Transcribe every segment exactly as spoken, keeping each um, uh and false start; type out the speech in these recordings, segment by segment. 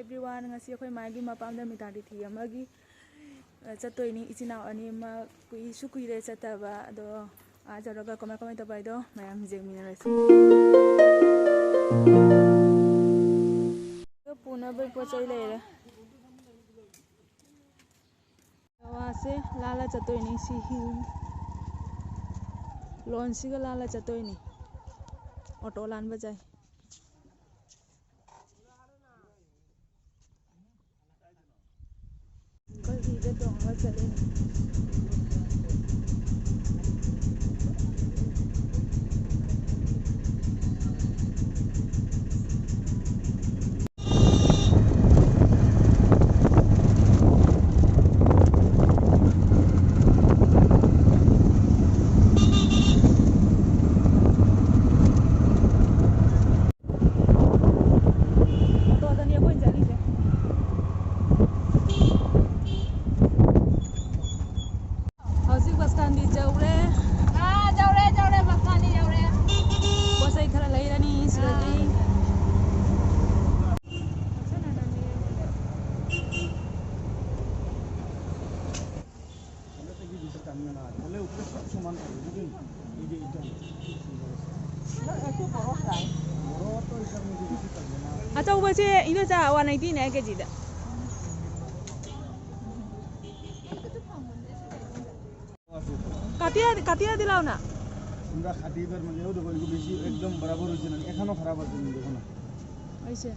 Everyone, ꯉꯁꯤ ꯑꯩꯈꯣꯏ ꯃꯥꯒꯤ ꯃꯄꯥꯝꯗ ꯃꯤꯇꯥꯔꯤ ꯊꯤ ꯑꯃꯒꯤ, ꯑ, ꯆꯠꯇꯣꯏꯅꯤ꯫ ꯏꯆꯤꯟ ꯏꯅꯥꯎ ꯑꯅꯤꯃꯛ ꯀꯨꯏꯁꯨ ꯀꯨꯏꯔꯦ ꯆꯠꯇꯕ꯫ ꯑꯗꯣ ꯑꯥ ꯌꯧꯔꯒ ꯀꯃꯥꯏ ꯀꯃꯥꯏ ꯇꯧꯕ ꯍꯥꯏꯗꯣ ꯃꯌꯥꯝ ꯌꯦꯡꯃꯤꯟꯅꯔꯁꯤ꯫ ꯄꯨꯅꯕꯩ ꯄꯣꯠ ꯆꯩ ꯂꯩꯔꯦ꯫ ꯒꯋꯥꯁꯦ ꯂꯥꯜꯂ ꯆꯠꯇꯣꯏꯅꯤ꯫ ꯁꯤ ꯍꯤ ꯂꯣꯟꯁꯤꯒ ꯂꯥꯜꯂ ꯆꯠꯇꯣꯏꯅꯤ꯫ ꯑꯣꯇꯣ ꯂꯥꯟꯕ ꯖꯥꯏ꯫ ꯑꯩꯈꯣꯏ ꯍꯤꯗ ꯇꯣꯡꯉꯒ ꯆꯠꯂꯤꯅꯤ꯫ ꯑꯣꯇꯣꯗꯅꯤ ꯑꯩꯈꯣꯏꯅ ꯆꯠꯂꯤꯁꯦ꯫ ꯍꯧꯖꯤꯛ ꯕꯁ ꯁ꯭ꯇꯥꯟꯗꯤ ꯌꯧꯔꯦ꯫ ꯑꯥ, ꯌꯧꯔꯦ, ꯌꯧꯔꯦ, ꯕꯁ ꯁ꯭ꯇꯥꯟꯗꯤ ꯌꯧꯔꯦ꯫ ꯄꯣꯠ ꯆꯩ ꯈꯔ ꯂꯩꯔꯅꯤ ꯁꯤꯗꯒꯤ꯫ ꯑꯥ꯫ ꯑꯆꯧꯕꯁꯦ ꯏꯟꯗꯣꯆꯥ ꯋꯥꯟ ꯑꯩꯠꯇꯤꯅꯦ ꯀꯦꯖꯤꯗ꯫ কাটিয়ে কাটিয়ে দিলাও না। তোমরা খাটি এবার মানে ও দেখো, এগুলো বেশি একদম বরাবর হয়েছে না, এখানেও খারাপ আছে, দেখো না। হৈছে।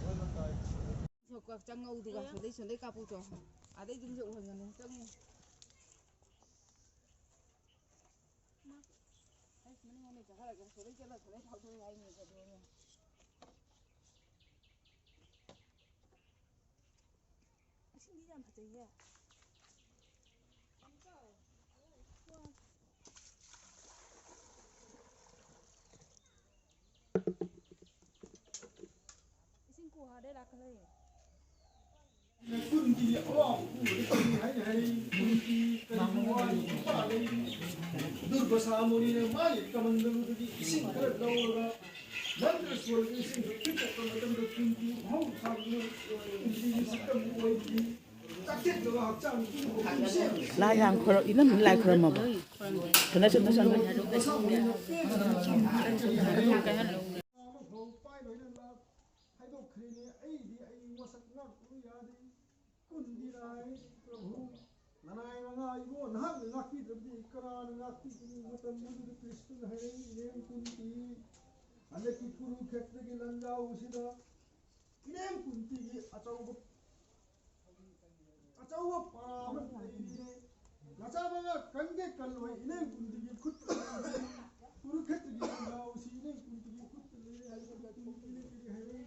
ꯆꯪꯉꯧꯗꯨꯒ ꯁꯣꯗꯩ ꯁꯣꯗꯩ ꯀꯥꯞꯄꯨ ꯆꯣ꯫ ꯑꯗꯩ ꯑꯗꯨꯝ ꯎꯍꯟꯒꯅꯨ꯫ ꯆꯪꯉꯨ꯫ ꯑꯩꯁ, ꯃꯅꯤꯡꯂꯣꯝꯗ ꯆꯠꯈ꯭ꯔꯒꯦ꯫ ꯁꯣꯗꯩ ꯆꯠꯂ ꯁꯣꯗꯩ ꯐꯥꯎꯗꯣꯛꯑꯦ ꯍꯥꯏꯅꯦ ꯑꯗꯨꯅꯦ꯫ ꯏꯁꯤꯡꯗꯤ ꯌꯥꯝ ꯐꯖꯩꯌꯦ꯫ ꯏꯁꯤꯡ ꯈꯨꯍꯥꯗꯩ ꯂꯥꯛꯀꯗꯣꯏꯅꯦ꯫ ꯀꯨꯟꯒꯤ ꯑꯋꯥꯕ ꯎꯕꯗ ꯀꯔꯤ ꯍꯥꯏ ꯍꯥꯏ, ꯀꯨꯟꯒꯤ ꯀꯔꯤꯒꯤ ꯋꯥꯔꯤ ꯄꯥꯜꯂꯤ꯫ ꯗꯨꯔꯕꯁꯥ ꯃꯨꯅꯤꯅ ꯃꯥꯒꯤ ꯀꯃꯟꯗꯂꯨꯗꯒꯤ ꯏꯁꯤꯡ ꯈꯔ ꯂꯧꯔꯒ ꯃꯟꯇ꯭ꯔ ꯁꯣꯟꯕꯁꯤꯡꯗꯨ ꯈꯨꯠ ꯆꯠꯄ ꯃꯇꯝꯗ ꯀꯨꯝꯕꯤ ꯃꯍꯧꯁꯥꯒꯤ ꯀꯨꯝꯕꯤꯒꯤ ꯁꯛꯇꯝ ꯑꯣꯏꯕꯤ ꯆꯥꯛꯆꯠꯇꯕ ꯍꯛꯆꯥꯡ ꯄꯨꯝꯅꯃꯛ ꯁꯦꯝ ꯂꯥꯏ ꯌꯥꯝ ꯈꯣꯏꯔꯝ-, ꯏꯅꯝ ꯂꯥꯏ ꯈꯣꯏꯔꯝꯃꯕꯣ? ꯁꯣꯟꯅ, ꯁꯣꯟꯅ, ꯁꯣꯟꯅ꯫ ꯃꯁꯥ ꯑꯣꯏꯅ ꯄꯦꯟꯗꯅ ꯂꯥꯛ-, ꯍꯥꯏꯗꯣꯛꯈ꯭ꯔꯦꯅꯦ꯫ ꯑꯩꯗꯤ ꯑꯩ ꯃꯁꯛ ꯉꯥꯛꯄ ꯌꯥꯗꯦ꯫ ꯀꯨꯟꯗꯤ ꯂꯥꯏ ꯄ꯭ꯔꯚꯨ, ꯅꯅꯥꯏ ꯃꯉꯥ ꯏꯕꯣ, ꯅꯍꯥꯛꯅ ꯉꯥꯛꯄꯤꯗ꯭ꯔꯕꯗꯤ ꯀꯅꯥꯅ ꯉꯥꯛꯄꯤꯒꯅꯤ? ꯃꯇꯝ ꯑꯗꯨꯗ ꯀ꯭ꯔꯤꯁꯅꯅ ꯍꯥꯏꯔꯛꯏ, "ꯏꯔꯦꯡ ꯀꯨꯟꯇꯤ, ꯍꯟꯗꯛꯀꯤ ꯀꯨꯔꯨꯈꯦꯇ꯭ꯔꯒꯤ ꯂꯥꯟꯖꯥꯎ ꯑꯁꯤꯗ ꯏꯔꯦꯡ ꯀꯨꯟꯇꯤꯒꯤ ꯑꯆꯧꯕ, ꯑꯆꯧꯕ ꯄꯔꯥ ꯑꯃ ꯂꯩꯔꯤꯅꯦ꯫ ꯅꯆꯥ ꯃꯉꯥ ꯀꯟꯒꯦ ꯀꯜꯂꯣꯏ, ꯏꯔꯦꯡ ꯀꯨꯟꯇꯤꯒꯤ ꯈꯨꯠꯇ ꯂꯩꯔꯤ꯫ ꯀꯨꯔꯨꯈꯦꯇ꯭ꯔꯒꯤ ꯂꯥꯟꯖꯥꯎ ꯑꯁꯤ ꯏꯔꯦꯡ ꯀꯨꯟꯇꯤꯒꯤ ꯈꯨꯠꯇ ꯂꯩꯔꯦ ꯍꯥꯏꯕ ꯀꯔꯤ ꯍꯥꯏꯔꯛꯏ?"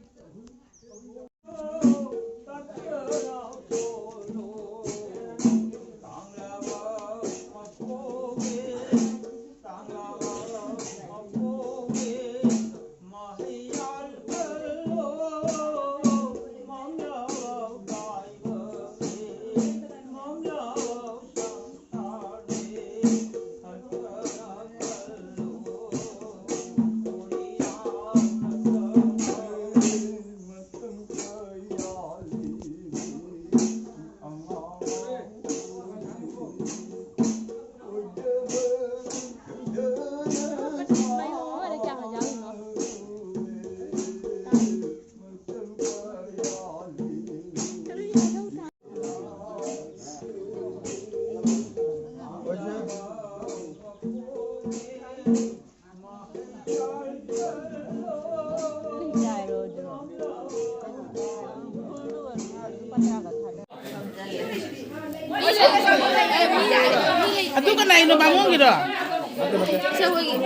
ꯑꯗꯨ ꯀꯅꯥꯏꯅꯣ, ꯕꯥꯃꯣꯟꯒꯤꯔꯣ? ꯁꯦ, ꯍꯣꯏꯒꯤ꯫